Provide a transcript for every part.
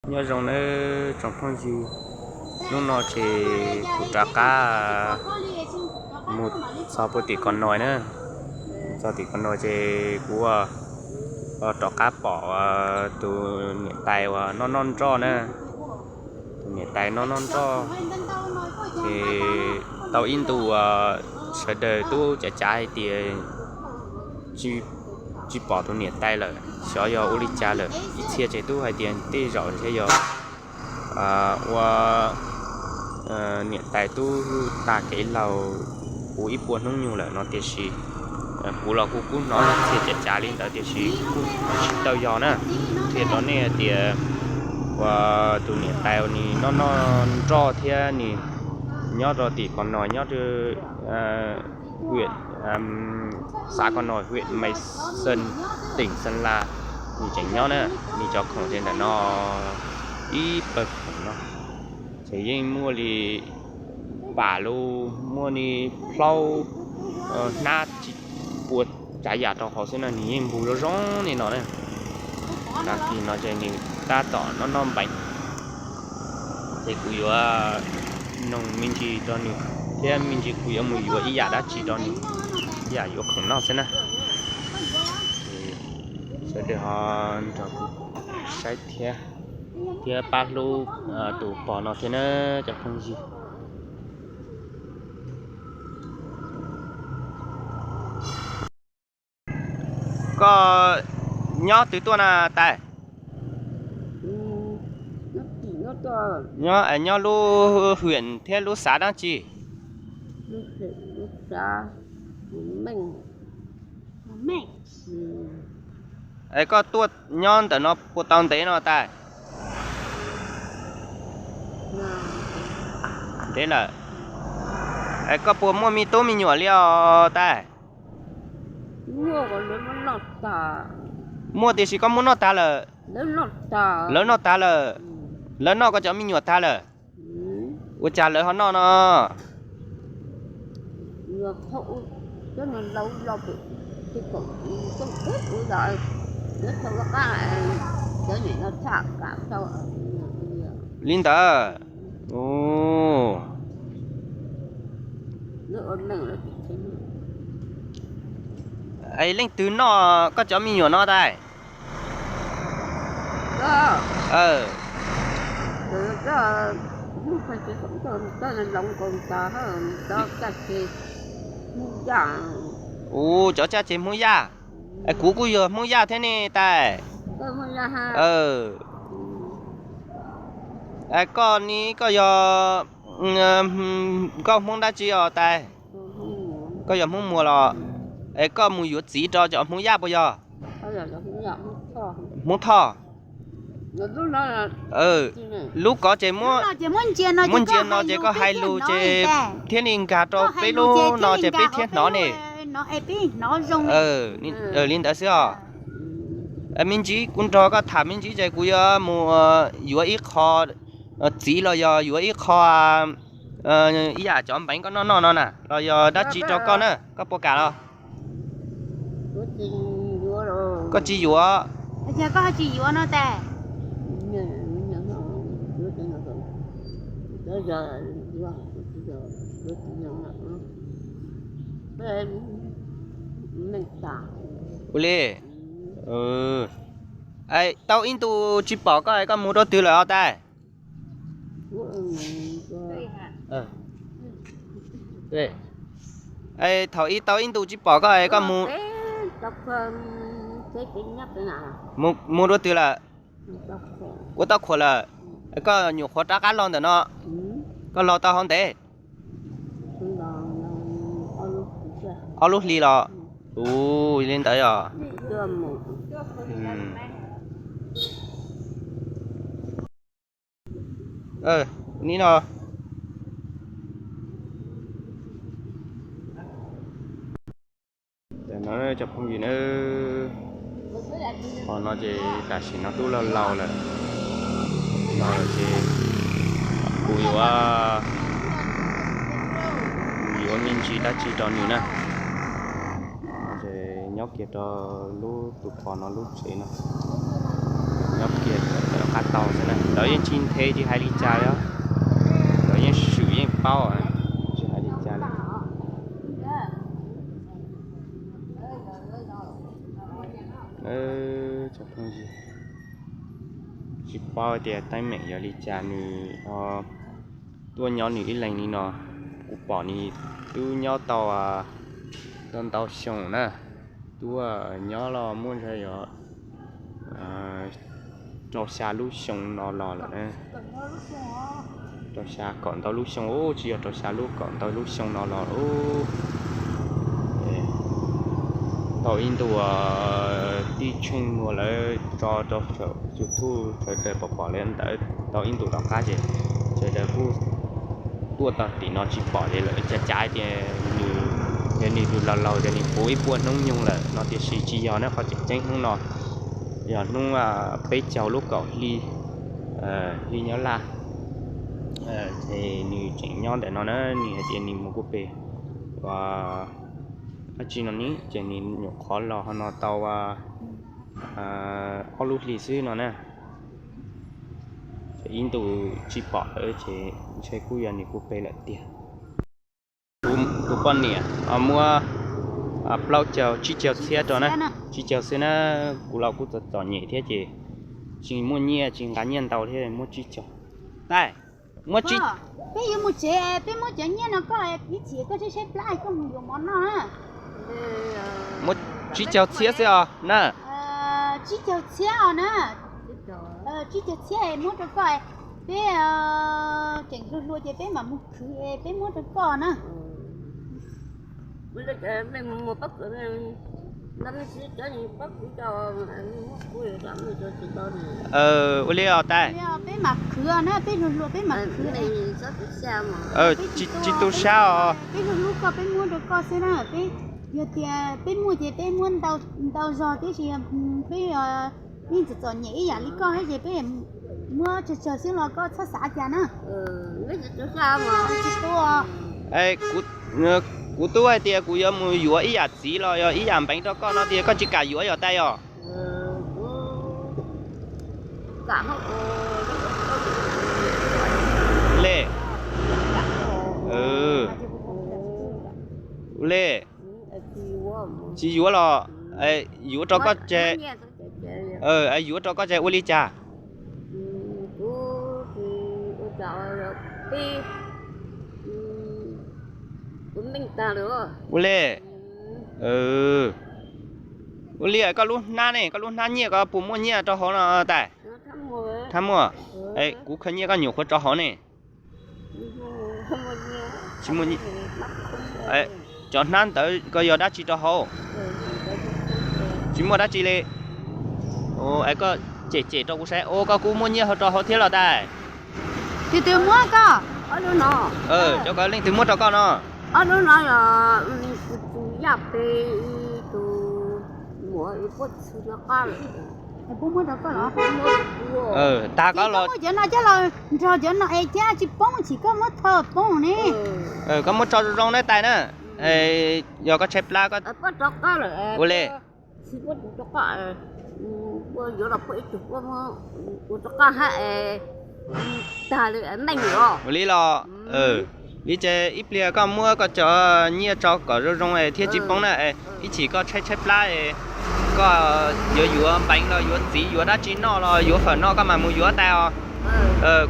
Nyob zoo nawb tsoom phooj ywg, hnub no ces kuv rov qab mus txog puag tim Kos Nois na. Txog tim Kos Nois ces kuv rov qab pom tus niam tais uas noj noj nroj na. Tus niam tais noj noj nroj ces tau ib ntu sawv daws twb cav cav hais tias tsis pom tus niam tais lawm, xyov yog ua li cas lawm. Ib txhia ces twb hais tias tej zaum ntshe yog ua niam tais twb tag kev laug puv ib puas hnub nyoog lawm no tiam sis kuv los kuv kuj hnov txhia cav cav li ntawd tiam sis kuj tsis tau yog na. Qhia rau nej tias uas tus niam tais uas nws noj noj nroj thiab nws nyob rau tim Kos Nois, nyob xav Kos Nois, hwm Maiv Xees, teem Xees Las, nws tseem nyob na. Nws cov khoom ces ntawm no ib pawg khoom no ces yeej muaj li pam lus, muaj li plaub hnab tsis pua tsav yam rau hauv xwb na, nws yeej npug zoo zoo li no na. Tag kis no ces nws tab tom noj noj npeev, ces kuv yuav noog me ntsis rau nws thiab me ntsis kuv yuav mus yuav ib yam dab tsi rau nws, ib yam yuav khoom noj xwb na. Sawv daws ho nrog kuv saib thiab, thiab pab hlub tus pog no thiab na cov phooj ywg. Koj nyob twg tuaj na tais? Nyob lub hwm thiab lub xav dab tsi? Es koj tuaj nyob ntawm no puas tau ntev no tais? Ntev lawm. Es koj puas muaj me tub me nyuam li os tais? Muaj tiam sis koj muab noj tag lawm. Lawv noj tag lawm. Lawv noj koj cov me nyuam tag lawm. Ua cas lawv ho noj no? Li ntawd. Es leej twg noj koj cov me nyuam no tais? Ua cov caj ces Hmoob Yaj. Es kuv kuj yog Hmoob Yaj thiab ne tais. Es koj ni koj yog nkauj Hmoob dab tsi os tais? Koj yog Hmoob Muas los? Es koj mus yuav txiv rau cov Hmoob Yaj puas yog? Hmoob Thoj. Lub kov ces muab ntsia no ces koj hais lus ces thiaj li nkag rau peb lub no ces peb thiaj hnov ne. Li ntawd xwb os. Me ntsis kuv nrog koj tham me ntsis ces kuv yuav mus yuav ib qho txiv los yog yuav ib qho ib yam cov npeev koj noj noj no na los yog dab tsi rau koj na, koj puas kam los? Koj tsis yuav. Koj tsis yuav no tais. Ua li, tau ib ntus tsis pom koj es koj mus rau twg lawm os tais? Thaum ib tau ib ntus tsis pom koj es koj mus, mus rau twg lawm? Ua tau qhuas lawm. Koj nyuam qhuav rov qab los ntawm no, koj los tau hov ntev? Ob lub hlis los? Ua li ntawd os. Ni no, cov phooj ywg na, qhov no ces tam sim no twb laug laug lawm, laug lawm ces kuv yuav, yuav me ntsis dab tsi rau nws na. Ces nyob kiag rau lub tus pos no lub tsev no, nyob kiag Qab tau xwb na, lawv yeej tsis nthe tsis hais li cas li, lawv yeej swm yeej paub, tsis hais li cas li. Tsis paub tias teeb meem yog li cas nws ho tuaj nyob nws ib leeg li no. Kuv pom nws twb nyob tau ntau ntau xyoo na, twb nyob los muaj ntshai yog rau xya lub xyoo no los lawm na. Rau xya kaum ntau lub xyoo, tsis yog rau xya lub kaum ntau lub xyoo no los. Tau ib ntus tij tsheej muag lawv tso rau saum YouTube sawv daws pom pom li ntawd, tau ib ntus tom qab ces sawv daws kuj tuaj txog tim no tsis pom li lawm, cav cav tias nws, yog nws tus laus laus ces nws puv ib puas hnub nyoog lawm no, tiam sis tsis yog na, qhov tseem ceeb hnub no yog hnub peb caug lub kaum hli, hli Nyab Laj. Ces nws tseem nyob ntawm no na, nws hais tias nws mus kuj pem ua dab tsi no ni, ces nws nyuam qhuav los ho no tau ob lub hlis xwb no na. Ces ib ntus tsis pom lawm ces ntshe kuj yog nws kuj pem lawm tiag. Tus poj niam muab plaub caug tsib caug txhiab rau na, tsib caug xwb na. Kuv los kuj txom txom nyem thiab ces tsis muaj nyiaj, tsis nqa nyiaj ntau thiab, muab tsib caug. Tais, muab tsib, peb yuav mus tsev, peb muab cov nyiaj no koj ib chim koj saib saib plab koj mus yuav mov noj na. Muab tsib caug txhiab xwb os na. Tsib caug txhiab os na. Tsib caug txhiab muab rau koj, peb tseem hluas hluas ces peb mam mus khwv, peb muab rau koj na. Ua li os tais. Peb mam khwv na, peb hluas hluas peb mam khwv. Tsis tu sab os. Peb hlub hlub koj peb muab rau koj xwb na, peb yog tias peb muaj ces peb muab ntau zog tib si, peb yeej txom txom nyem ib yam li koj thiab ces peb muab tsawg tsawg xwb los koj txhob xav cas na. Kuv tub hais tias kuv yuav mus yuav ib yam txiv los yog ib yam npeev rau koj no tias koj tsis kam yuav yog tais os. Li, li, tsis yuav los yuav rau koj tseg, yuav rau koj tseg ua li cas? Ua li, ua li koj lub hnab ne, koj lub hnab nyiaj koj puas muaj nyiaj rau hauv no tais? Thab muaj. Kuv khaws nyiaj koj nyuam qhuav rau hauv ne. Tsis muaj nyiaj. Cov hnab ntawd koj yog dab tsi rau hauv? Tsis muaj dab tsi li. Es koj cem cem rau kuv saib, ua koj kuj muaj nyiaj rau hauv thiab los tais? Tus twg muab koj? Cov ko leej twg muab rau koj no? Ob lub no yog tus yaj pe tus muam puab txhw rov qab lawm. Tag koj los muab cov no coj los nrog cov no es thiab tsis poob chim koj muab tho poob ne. Koj muab tso zoo zoo na tais na. Yog koj tshaib plab koj ua li. Ua li los, li ces ib pliag koj muab koj cov nyiaj tso kom zoo zoo thiab tsis poob na, ib chim koj tshaib tshaib plab, koj yuav yuav npeev los yuav txiv yuav dab tsi noj los yuav fawm noj koj mam mus yuav tais os.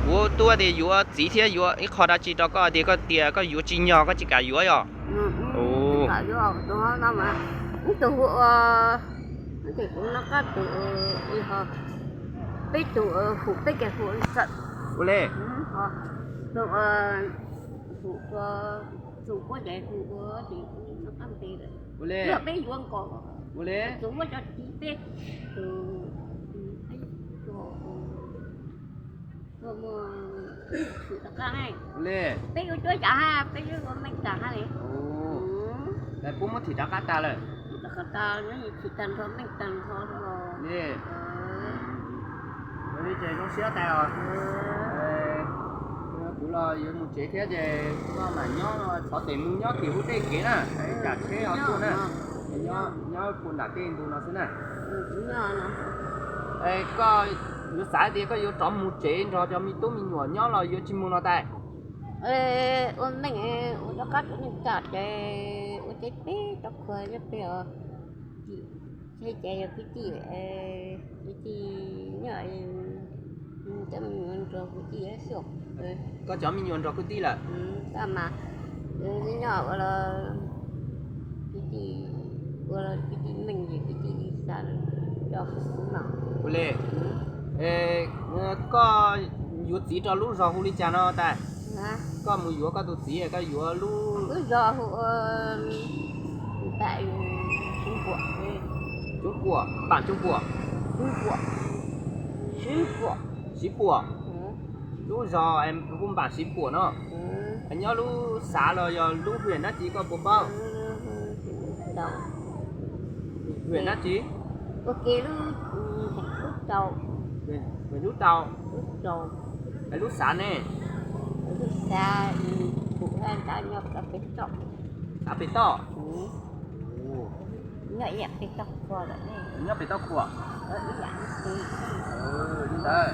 Kuv twb tias yuav txiv thiab yuav ib qho dab tsi rau koj tias koj tias koj yuav tsis nyog koj tsis kam yuav yog. Ua li. Ua li. Ua li. Ua li. Puab muab thim rov qab tag lawm. Li, ua li ces zoo siab tais os. Kuv los yuav mus tsev thiab ces koj mam nyob, thov tes mus nyob tim hub tej kev na, tsam tsheb ho tuaj na. Nyob puag nram tej ntug no xwb na. Es koj Yuav xav tias koj yuav rov mus tsev nrog cov me tub me nyuam nyob los yuav tsis mus no tais? Ua neej, ua rov qab rau neej tsa ces ua teb peb rov qhua nyob peb os. Tsis, ces yog kwv tij, kwv tij nyob, cov me nyuam nrog kwv tij xwb. Koj cov me nyuam nrog kwv tij lawm? Tab mas nyob ua los kwv tij, ua los kwv tij neej ces kwv tij li xav rau kuv xwb no. Ua li, koj yuav txiv rau lub zos hu li cas no tais? Koj mus yuav koj tus txiv koj yuav lub, lub zos hu npam Xib Puam, Xib Puam, npam Xib Puam, Xib Puam, Xib Puam. Lub zos hu npam Xib Puam no. Nyob lub xav los yog lub hwm dab tsi koj puas paub? Hwm dab tsi? Hwm Hlub Tau. Lub xav ne? Xav pem toj. Nyob pem toj khuam. Li ntawd.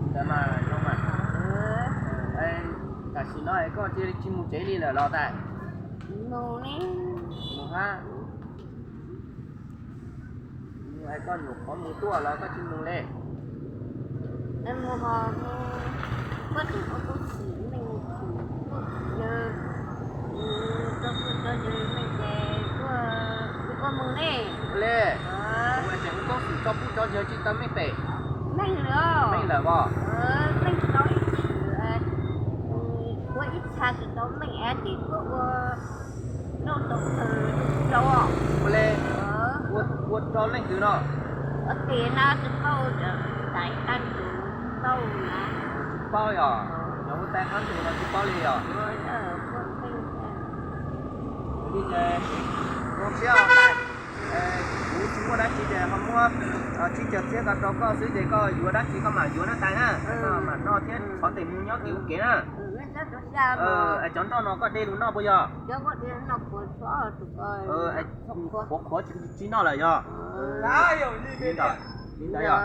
Ntawd mas zoo mas. Tam sim no es koj cia li tsis mus tsev li lawm los tais? Mus hab. Es koj nyuam qhuav mus tuaj los koj tsis mus li? Mus ho mus, koj tsis ua tub txim neej txim yawg, tso pub tso yawg meej ces kuj ua mus ne. Li, ua tseem ua tub txim tso pub tso yawg tsis tau meej pem? Meej lawm. Meej lawm os. Meej tau ib txhia, ua ib txha tsis tau meej es ces kuj ua rau tau kawg rau. Ua li, ua rau leej twg no? Ua tes no tsis paub, tais qab ntug paub na. Tsis paub yog? Yog ua tais qab ntug no tsis paub li yog? Li ces zoo siab os tais. Kuv tsis muaj dab tsi ces ho muab tsib caug txhiab ko rau koj xwb ces koj yuav dab tsi koj mam yuav na tais na. Koj mam noj thiab, txhob tes mus nyob tim ub kev na. Es cov nroj no koj de los noj puas yog? Qhuav qhuav tsis noj lawm yog? Li ntawd yog.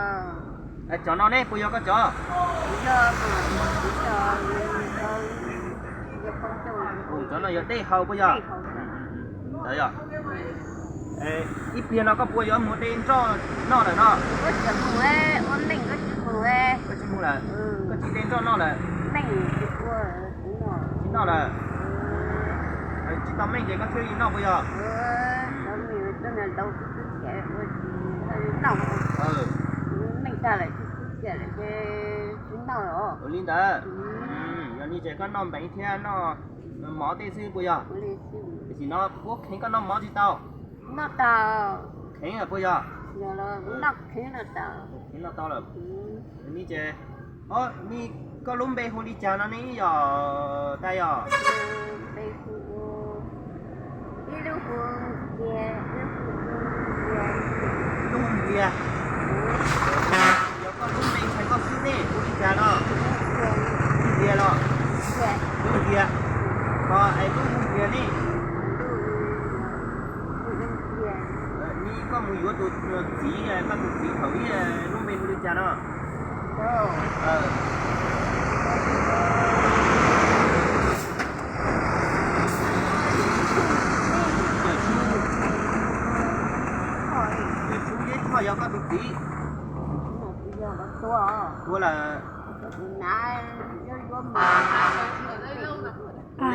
Es cov no ne puas yog koj cov? Cov no yog dej haus puas yog? Ntawd yog. Ib pliag no koj puas yuav mus de nroj noj lawm no? Koj tsis mus lawm, koj tsis de nroj noj lawm? Tsis noj lawm. Tsis tau meej ces koj thiaj li noj puas yog? Ua li ntawd. Yog li ces koj noj npeev thiab noj mov tej xwb puas yog? Tam sim no puab kheev koj noj mov tsis tau? Kheev puas yog? Kheev noj tau lawm. Yog li ces, o, koj lub npe hu li cas no ne yog tais yog? Lub Ntias. Yog koj lub npe ntxhais koj xwb ne hu li cas no? Ntias los? Lub Ntias. Koj es lub Ntias ne? Ni koj mus yuav tus txiv, koj tus txiv thaum ub lub npe hu li cas no? Yawm Tshub, Yawm Tshub yog koj tus txiv? Tuag lawm.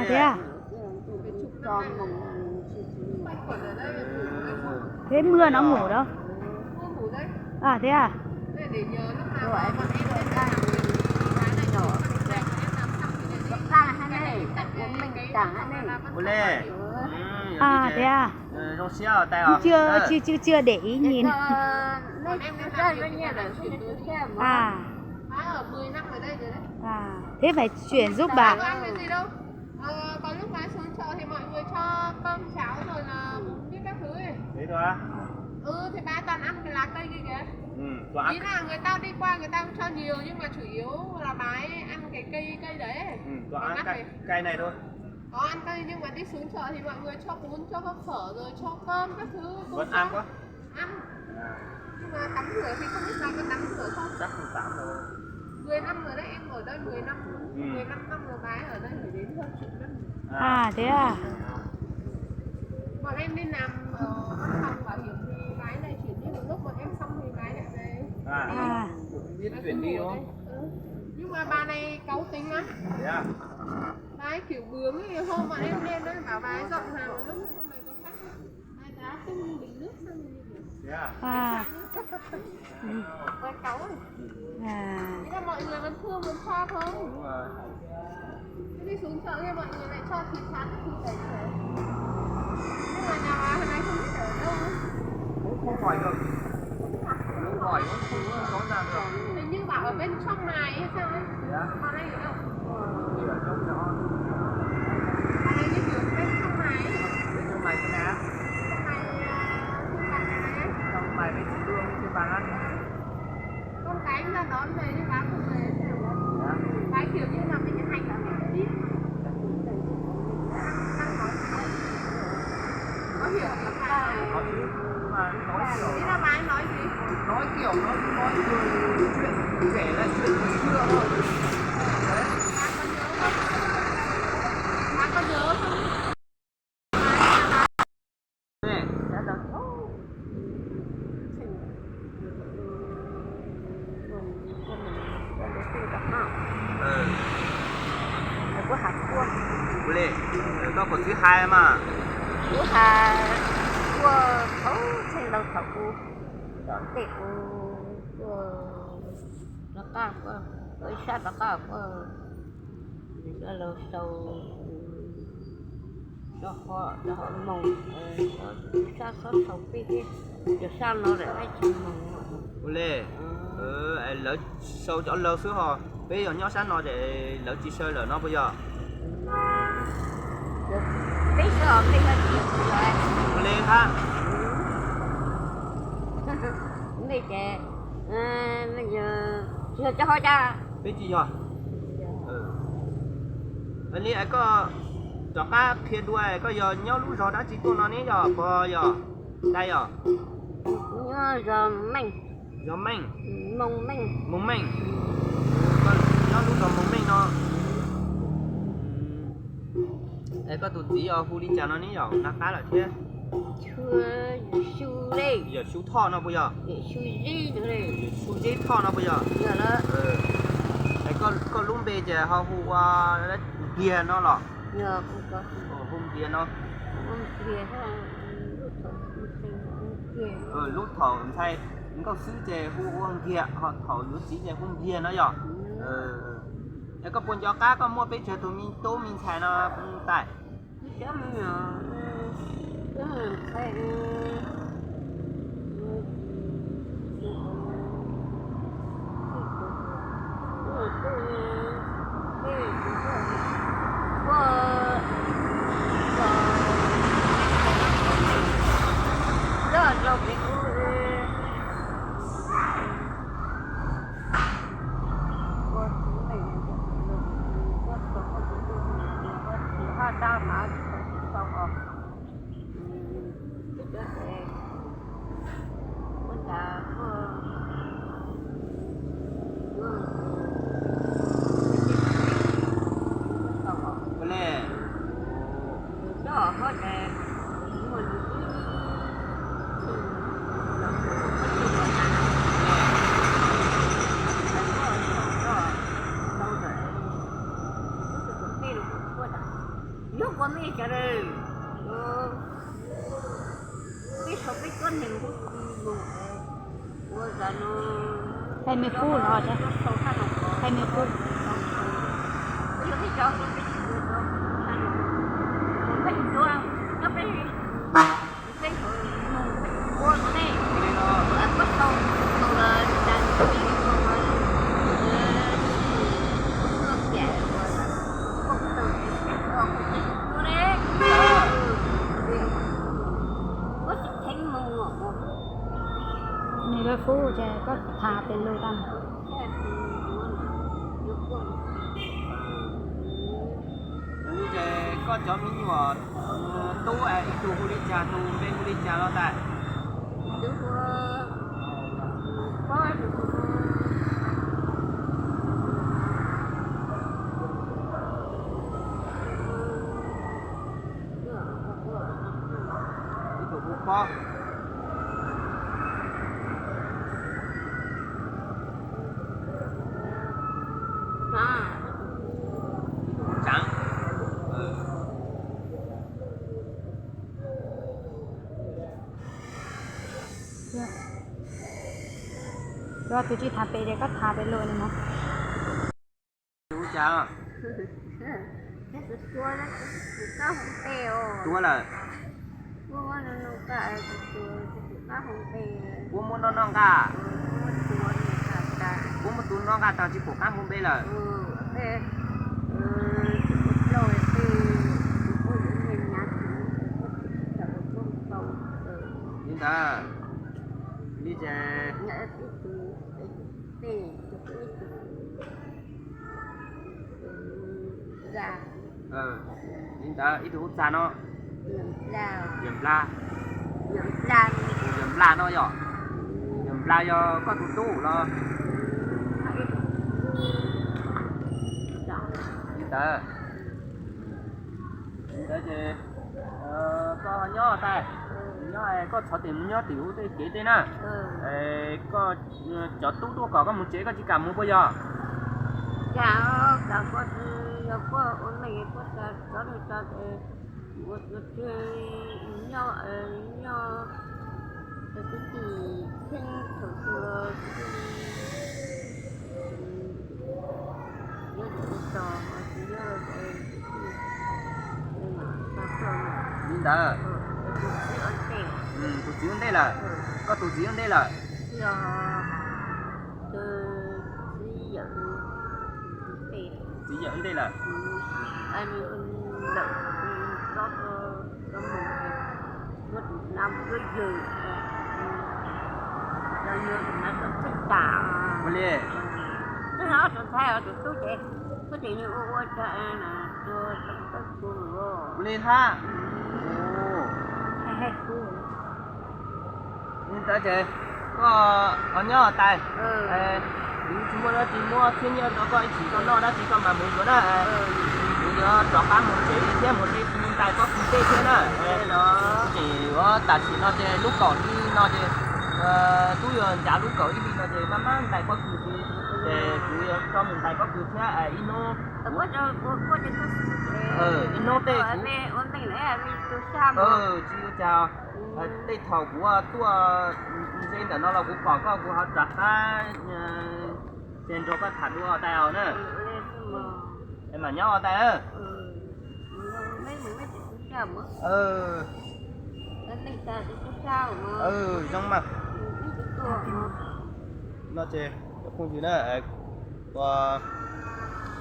Thiab? Thế mưa nó ngủ đâu? À, thế à? Ua li. À, thế à? Zoo siab tais. Chưa, chưa, chưa, chưa để ý nhìn. À. À, thế phải chuyển giúp bà. Còn lúc mà xuống chợ thì mọi người cho cơm cháo rồi là bún với các thứ ấy. Thế thôi á? Ừ, thì bà toàn ăn cái lá cây kia kìa. Ý là người ta đi qua người ta cũng cho nhiều nhưng mà chủ yếu là bà ấy ăn cái cây cây đấy. Toàn ăn cái cây này thôi. Có ăn cây nhưng mà đi xuống chợ thì mọi người cho bún, cho phở rồi cho cơm các thứ. Vẫn ăn quá. Ăn. Tắm rửa thì không biết là có tắm rửa không? Chắc không tắm đâu. Mười năm rồi đấy, em ở đây mười năm, mười lăm năm rồi mà em ở đây phải đến hơn chục năm. À, thế à? Bọn em đi làm ở văn phòng bảo hiểm thì bà ấy lại chuyển đi một lúc, bọn em xong thì bà ấy lại về. À. À. Biết chuyển đi đúng không? Ừ. Nhưng mà bà này cáu tính lắm. Thế à? Bà ấy kiểu bướng ấy, hôm bọn em lên đấy bảo bà ấy dọn hàng một lúc, hôm nay có khách. Bà ấy đá tung bình nước sang. Thế à? À. Bà cáu. À. Thế là mọi người vẫn thương vẫn cho thôi. Đúng rồi. Thế thì xuống chợ kia mọi người lại cho thịt thịt thịt đẩy về. Nhưng mà nhà bà hồi nãy không biết ở đâu. Cũng không hỏi được. Không hỏi, cũng không có làm được. Hình như bảo ở bên trong này hay sao ấy. Thế à? Mà đây ở đâu? Thì ở trong đó. Mà đây như kiểu bên trong này ấy. Bên trong này thế nào? Trong này, à, trong này này. Trong này bên chị Hương trên bàn ăn. Con gái nó đón về đi bán không về thế nào? Hả? Cái kiểu như là mình hành là mình biết. Đang nói chuyện. Có hiểu là bà nói chứ, mà nói kiểu, thế là bà ấy nói gì? Nói kiểu nói nói chuyện, kể lại chuyện ngày xưa thôi. Đấy. Bà có nhớ không? Bà có nhớ không? Nè. Ua li, koj kom txiv hais mas. Kuv hais, kuv thaum txheej laug thaum kuv tom ntej kuv tuaj rov qab, kuv ib sab rov qab kuv, laug sau rau hauv moos, sab xob sau peb thiab, yog sab no lawm dab tsi moos. Ua li, lawv sau cov laug xwb ho, peb yog nyob sab no ces lawv tsis sau lawm no puas yog? Peb xwb os, peb yog tsis yog puas yog? Ua li hab. Nej ces tsis yog cov ho cas? Peb tsis yog. Li es koj rov qab qhia dua, koj yog nyob lub zos dab tsi tuaj no ne, yog puas yog? Dai yog? Nyob zos Meej. Zos Meej? Moos Meej. Moos Meej. Koj nyob lub zos Moos Meej no. Es koj tus txiv yog hu li cas no ne, yog nag qab lawm thiab? Yawm Xyu Thoj no puas yog? Yawm Xyu Zeb Thoj no puas yog? Es koj lub npe ces ho hu ua Nkiag no los? Hu Nkiag no. Lub thaum ntxhais nkauj xwb ces hu ua Nkiag, ho thaum yuav txiv ces hu Nkiag no yog? Es koj puas nco qab koj muaj peb tsawg tus me tub me ntxhais no, Tais? Yog ua mej sawv daws, peb sau peb tsob neeg huv tib mus ua zas no. Hai mươi phút no chứ. Hai mươi phút. Yog peb cov peb tsis ua no, peb ua no peb Nws lawv fub ces koj tham pem lug tau. Ces koj cov me nyuam tub ib tug hu li cas, tus npe hu li cas los tas? Tus hu ua Ib tug hu Pob. Ib tug hu Tsav. Koj tus tsis tham pem ces koj tham pem lus no. Hu cas? Tuab lawm. Puab muab noj noj nqaj. Puab muab tus noj nqaj tag tsis pom qab hu npe lawm. Li ntawd, li ces li ntawd ib tug hu Txag no. Yawg Nplas. Yawg Nplas no yog, Yawg Nplas yog koj tus tub los? Li ntawd, li ntawd ces koj nyob tas, nyob koj txhob tias mus nyob tim ub tej kev tej na. Koj, cov tub tuaj kom koj mus tsev koj tsis kam mus puas yog? Li ntawd, tus txiv ua ntej lawm, koj tus txiv ua ntej lawm. Txiv yawm ua ntej lawm. Ua li, ua li hab. Li ntawd ces koj ho nyob tas, kuv tsis muaj dab tsi muab txhiab nyiaj rau koj ib chim koj noj dab tsi koj mam mus yuav na. Kuv yuav rov qab mus tsev thiab mus de tus ntais pob kws tej thiab na. Ces yuav tam sim no ces lub kaum li no ces, tub yuav ncav lub kaum ib hli no ces maj maj ntais pob kws ces, ces kuv yuav rov mus ntais pob kws thiab ib hnub. Ib hnub tej kuv, tsis ua cas, tej thaum kuv tuaj ze ntawm no los kuv pom koj kuv ho rov qab ces nrog koj tham dua tais os na. Es mam nyob os tais. Zoo mas. No ces cov phooj ywg na, ua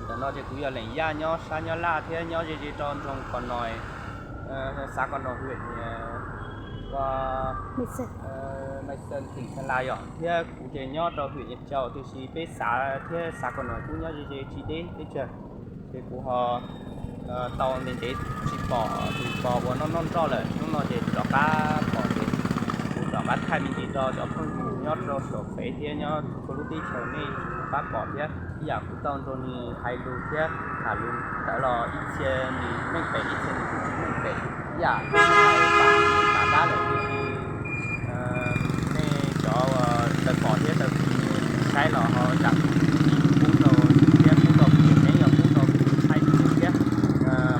ntawm no ces kuv yog Leem Yaj nyob sab Nyab Laj thiab nyob ze ze rau nroog Qos Nois, xav Qos Nois, hwm, Maiv Xees, teem Xeem Las yom, thiab kuv ces nyob rau hwm Yaj Tsau, tiam sis peb xav thiab xav Qos Nois kuj nyob ze ze tsis deb teb chaws. Ces kuv ho tau ntev ntev tsis pom tus pog uas noj noj nroj lawm, hnub no ces rov qab pom ces kuv rov qab thaij me ntsis rau cov phooj ywg nyob rau saum fev thiab nyob txhua lub teb chaws nej rov qab pom thiab. Ib yam kuv tau nrog nws hais lus thiab tham lus ntawd los ib txhia nws meej pem ib txhia nws kuj tsis meej pem. Ib yam kuv hais tas dab lawm tiam sis nej cov tawg pom thiab tawg saib los ho zam pub rau thiab pub rau kuv tseem ceeb yog pub rau kuv thaij nws thiab.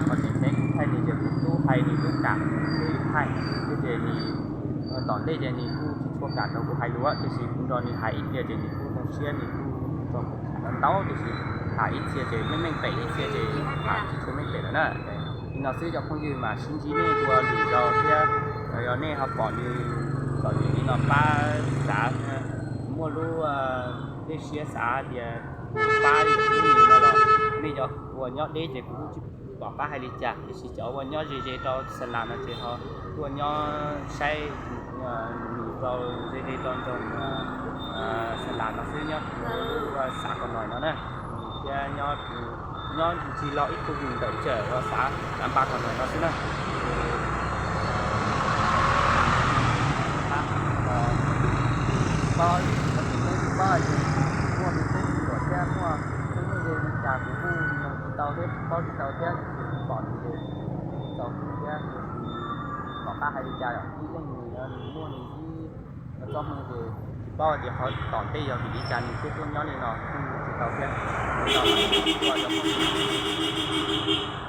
Qhov tseem ceeb kuv thaij nws ces kuv tub hais nws tub kam, kuv tub thaij thiab ces nws tom ntej ces nws kuj tsis tshua kam rau kuv hais lus tiam sis kuv nrog nws hais ib pliag ces nws kuj zoo siab nws kuj nrog kuv tham ntau ntau tiam sis hais ib txhia ces meej meej pem ib txhia ces hais tsis tshua meej pem lawm na. Li no xwb cov phooj ywg mam sib ntsib nej dua lwm zaus thiab yog nej ho pom nws txom nyem li no pab xav, muaj lub dej siab xav tias pab li no los nej cov uas nyob deb ces kuv kuj tsis pom qab hais li cas tiam sis cov uas nyob ze ze rau Xeem Las no ces ho tuaj nyob saib nws rau ze ze rau nroog Xeem Las no xwb nyob ua xav Qos Nois no na. Thiab nyob ntsis los ib tug ywg ntawm tsawm ua xav Nab Npas Qos Nois no xwb na. Koj, koj tus tub tus Ces muaj li tub tsis tuam thiab muaj tub neej ze li cas kuv kuj nug tsis tau thiab paub tsis tau thiab, ces kuv pom nws ces txaus kuv thiab, ces kuv tom qab hais li cas yom, ib leej nws muaj nws ib txoj hmoo ces tsis paub tias qhov tom ntej yog vim li cas nws thiaj tuaj nyob li no kuj tsis tau thiab. Ua